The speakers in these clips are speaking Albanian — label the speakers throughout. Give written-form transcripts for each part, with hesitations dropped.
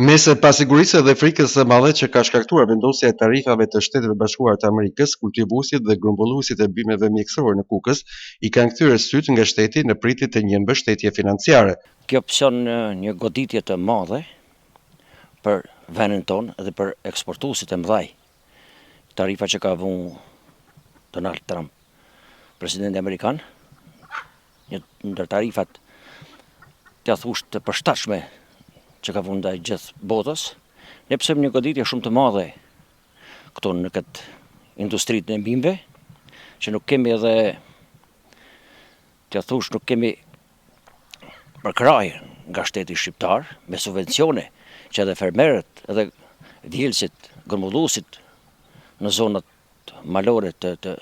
Speaker 1: Mes pasigurisë dhe frikës së madhe që ka shkaktuar vendosja e tarifave të Shteteve të Bashkuara të Amerikës, kultivuesit dhe grumbulluesit e bimëve mjekësore në Kukës i kanë kthyer sytë nga shteti në pritje të një mbështetje financiare.
Speaker 2: Kjo pëson një goditje të madhe për vendin tonë dhe për eksportuesit e mëdhaj. Tarifa që ka vu Donald Trump, presidenti amerikan, një ndër tarifat t'ia thush të përshtatshme që ka vu ndaj gjithë botës, ne pësojmë një goditje shumë të madhe këtu në këtë industri të bimëve, që nuk kemi edhe t'ia thush nuk kemi përkrahje nga shteti shqiptar me subvencione që edhe fermerët edhe vjelësit, grumbulluesit në zonat malore të të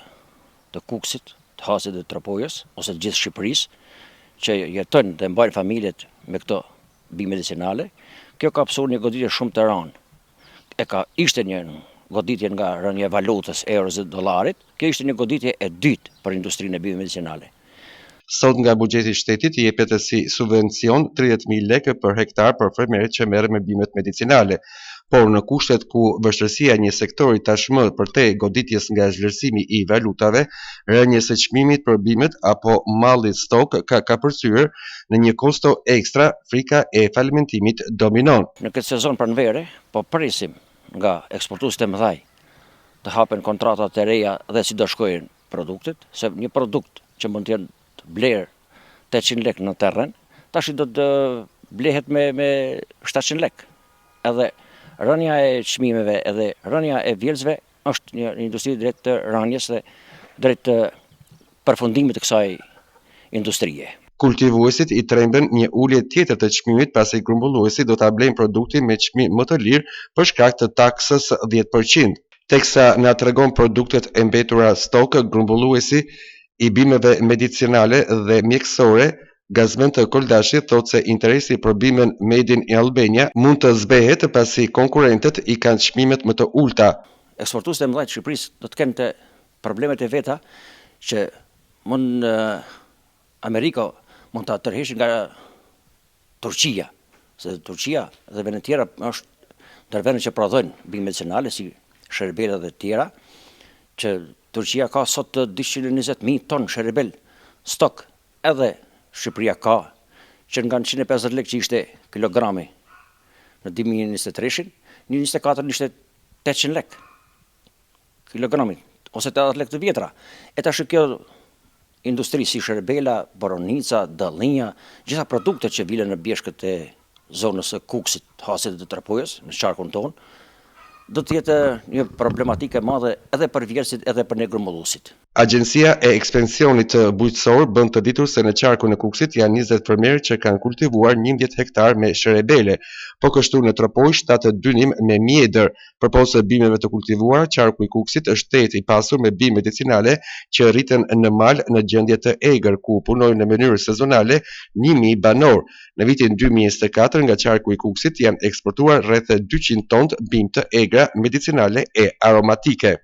Speaker 2: të Kukësit, të Hasit dhe të Tropojës ose të gjithë Shqipërisë që jetojnë dhe mbajnë familjet me këto bimë medicinale, kjo ka pësuar një goditje shumë të rëndë. E ka ishte një goditje nga rënia e valutës, euros dhe dollarit, kjo ishte një goditje e dytë për industrinë e bimëve medicinale.
Speaker 1: Sot nga buxheti i shtetit jepet si subvencion 30.000 lekë për hektar për fermerët që merren me bimët medicinale. Por në kushtet ku vështirësia e një sektori tashmë përtej goditjes nga zhvlerësimi i valutave, rënies së çmimit për bimët apo mallit stok ka kapërcyer në një kosto ekstra, frika e falimentimit dominon.
Speaker 2: Në këtë sezon pranvere po presim nga eksportuesit e mëdhaj të hapen kontrata të reja dhe si do shkojnë produktet, se një produkt që mund të jetë blerë 800 lekë në terren, tash do të blehet me me 700 lekë. Edhe rënia e çmimeve edhe rënia e vjelësve është një industri drejt të rënies dhe drejt të përfundimit të kësaj industrie.
Speaker 1: Kultivuesit i tremben një ulje tjetër të çmimit pasi grumbulluesit do ta blejnë produktin me çmim më të lirë për shkak të taksës 10%. Teksa na tregon produktet e mbetura stok, grumbulluesi i bimëve medicinale dhe mjekësore, Gazmend Koldashi thotë se interesi për bimën Made in Albania mund të zbehet pasi konkurrentët i kanë çmimet më të ulëta.
Speaker 2: Eksportuesit e mëdhenj të Shqipërisë do të kenë të problemet e veta që mund Amerika mund ta tërheqin nga Turqia, se Turqia dhe vendet tjera është ndër vendet që prodhojnë bimë medicinale si sherebela dhe tjera, që Turqia ka sot 220.000 ton sherebel stok, edhe Shqipëria ka, që nga 150 lekë që ishte kilogrami në 2023-shin, në 24 ishte 800 lekë kilogrami, ose 80 lekë të vjetra. E tash kjo industri si sherebela, boronica, dëllinja, gjitha produktet që vilen në bjeshkët e zonës së Kukësit, Hasit dhe të Tropojës, në qarkun tonë, do të jetë një problematikë e madhe edhe për vjelësit edhe për ne grumbulluesit.
Speaker 1: Agjencia e Ekstensionit Bujqësor bën të ditur se në qarkun e Kukësit janë 20 fermerë që kanë kultivuar 11 hektar me sherebele, po kështu në Tropojë 7 dynym me mjedër. Përpos bimëve të kultivuara, qarku i Kukësit është tejet i pasur me bimë medicinale që rriten në mal në gjendje të egër, ku punojnë në mënyrë sezonale 1000 banorë. Në vitin 2024 nga qarku i Kukësit janë eksportuar rreth 200 ton bimë të egra medicinale e aromatike.